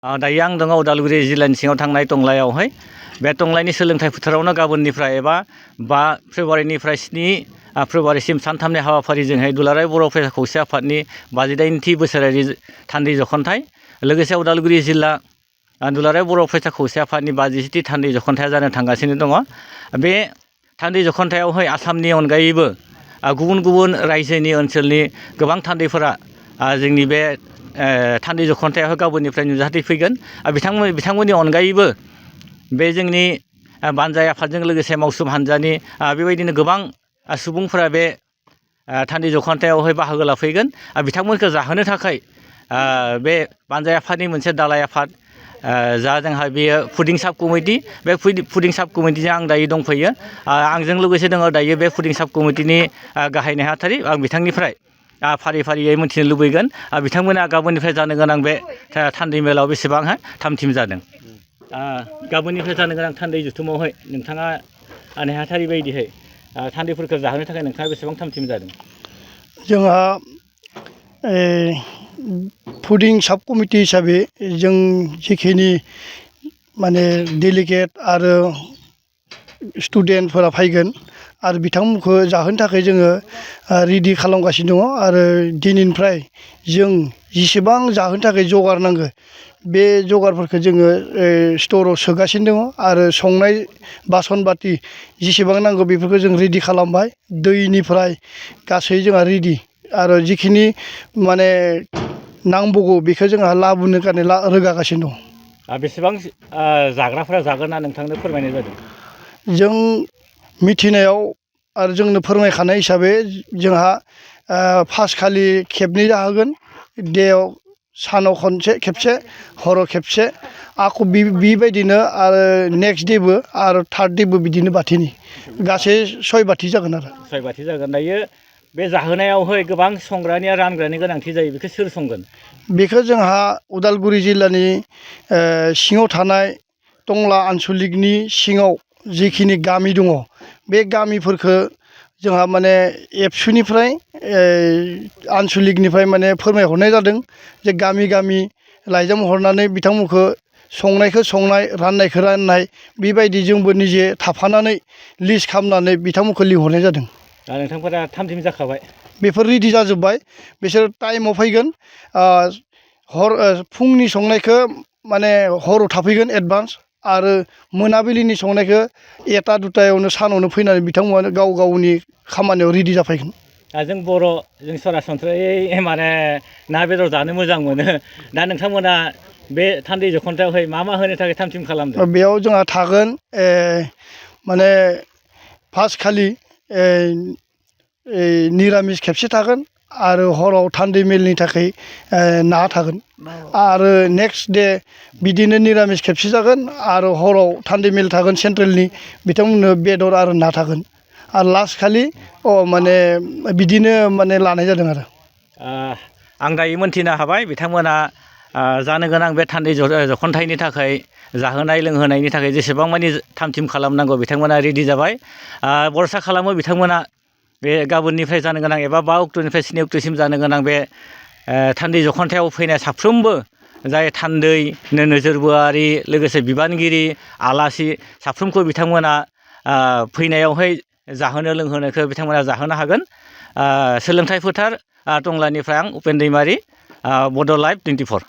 दायो आं दङ उदालगुरि जिल्लानि सिङाव थांनाय टंलायावहाय बे टंलानि सोलोंथाइ फोथारावनो गाबोननिफ्राय एबा 5 फेब्रुवारिनिफ्राय 7 फेब्रुवारिसिम सानथामनि हाबाफारिजोंहाय दुलाराय बर' फरायसा खौसे आफादनि 58थि बोसोरारि थान्दै जखनथाइ लोगोसे उदालगुरि जिल्ला दुलाराय बर' फरायसा खौसे आफादनि 57थि थान्दै जखनथाइया जानो थांगासिनो दङ। बे थान्दै जखनथाइयावहाय आसामनि अनगायैबो गुबुन गुबुन रायजोनि ओनसोलनि गोबां थान्दैफोरा जोंनि बे थान्दै जखनथाइयाव गाबोननिफ्राय नुजाथि फैगोन। बिथांमोननि अनगायैबो बे जोंनि बानजाय आफादजों लोगोसे मावसोम हान्जानि बेबायदिनो गोबां सुबुंफोरा बे थान्दै जखनथाइयावहाय बाहागो लाफैगोन। बिथांमोनखौ जाहोनो थाखाय बे बानजाय आफादनि मोनसे दालाय आफाद जा जोंहा बेयो फुडिं साब कमिटि, बे फुडिं साब कमिटिजों आं दायो दंफैयो। आंजों लोगोसे दङ दायो बे फुडिं साब कमिटिनि गाहाय नेहाथारि। आं बिथांनिफ्राय फारि फारियै मिथिनो लुबैगोन बिथांमोना गाबोननिफ्राय जानो गोनां बे थान्दै मेलाव बेसेबांहाय थामथिम जादों। गाबोननिफ्राय जानो गोनां थान्दै जुथुमावहाय नोंथाङा नेहाथारि बायदिहाय थान्दैफोरखौ जाहोनो थाखाय नोंथाङा बेसेबां थामथिम जादों? जोंहा फुडिं साब कमिटि हिसाबै जों जिखिनि माने डेलिगेट आरो स्टुडेन्टफोरा फैगोन आरो बिथांमोनखौ जाहोनो थाखाय जोङो रेडि खालामगासिनो दङ आरो दिनैनिफ्राय जों जेसेबां जाहोनो थाखाय जगार नांगौ बे जगारफोरखौ जोङो स्टराव सोगासिनो दङ आरो संनाय बासन बाथि जेसेबां नांगौ बेफोरखौ जों रेडि खालामबाय। दैनिफ्राय गासै जोंहा रेडि आरो जिखिनि माने नांबावगौ बेखौ जोंहा लाबोनो थाखाय रोगागासिनो दं। बेसेबां जाग्राफोरा जागोन होनना नोंथांनो फोरमायनाय जादों? जों मिथिनायाव आरो जोंनो फोरमायखानाय हिसाबै जोंहा फार्स्ट खालि खेबनै जाहोगोन। देयाव सानाव खेबसे हराव खेबसे आरो बेबायदिनो आरो नेक्स्ट देबो आरो थार्ड देबो बिदिनो बाथिनि गासै 6 बाथि जागोन आरो 6 बाथि जागोन। दायो बे जाहोनायावहाय गोबां संग्रानि आरो रानग्रानि गोनांथि जायो, बेखौ सोर संगोन? बेखौ जोंहा उदालगुरि जिल्लानि सिङाव थानाय टंला आनसलिकनि सिङाव जिखिनि गामि दङ बे गामिफोरखौ जोंहा माने एबसुनिफ्राय आनसलिकनिफ्राय माने फोरमायहरनाय जादों जे गामि गामि लाइजाम हरनानै बिथांमोनखौ संनायखौ संनाय, राननायखौ राननाय बेबायदि जोंबो निजे थाफानानै लिस्ट खालामनानै बिथांमोनखौ लिंहरनाय जादों। दा नोंथांफोरा थामथिम जाखाबाय? बेफोर रेडि जाजोब्बाय। बिसोर टाइमाव फैगोन। फुंनि संनायखौ माने हराव थाफैगोन एडभान्स आरो मोनाबिलिनि संनायखौ 1टा 2टायावनो सानावनो फैनानै बिथांमोना गाव गावनि खामानियाव रेडि जाफैगोन। जों सरासनस्रायै माने ना बेदर जानो मोजां मोनो। दा नोंथांमोना बे थान्दै जखनथायावहाय मा होनो थाखाय थामथिम खालामदों? बेयाव जोंहा थागोन माने फार्स्ट खालि निरामिस खेबसे थागोन आरो हराव थान्दै मेलनि थाखाय ना थागोन आरो नेक्स्ट डे बिदिनो निरामिस खेबसे जागोन आरो हराव थान्दै मेल थागोन सेन्ट्रेलनि, बिथांमोननो बेदर आरो ना थागोन आरो लास्ट खालि माने बिदिनो माने लानाय जादों आरो। आं दायो मोनथिनो हाबाय बिथांमोना जानो गोनां बे थान्दै जखनथाइनि थाखाय जाहोनाय लोंहोनायनि थाखाय जेसेबां मानि थामथिम खालामनांगौ बिथांमोना रेडि जाबाय। भरसा खालामो बिथांमोना बे गाबोननिफ्राय जानो गोनां एबा 5 अक्ट'निफ्राय 7 अक्ट'सिम जानो गोनां बे थान्दै जखनथायाव फैनाय साफ्रोमबो जाय थान्दै नोजोरबोआरि लोगोसे बिबानगिरि आलासि साफ्रोमखौ बिथांमोना फैनायावहाय जाहोनो लोंहोनोखौ बिथांमोना जाहोनो हागोन। सोलोंथाइ फोथार टंलानिफ्राय आं उपेन दैमारि, बड' लाइभ 24।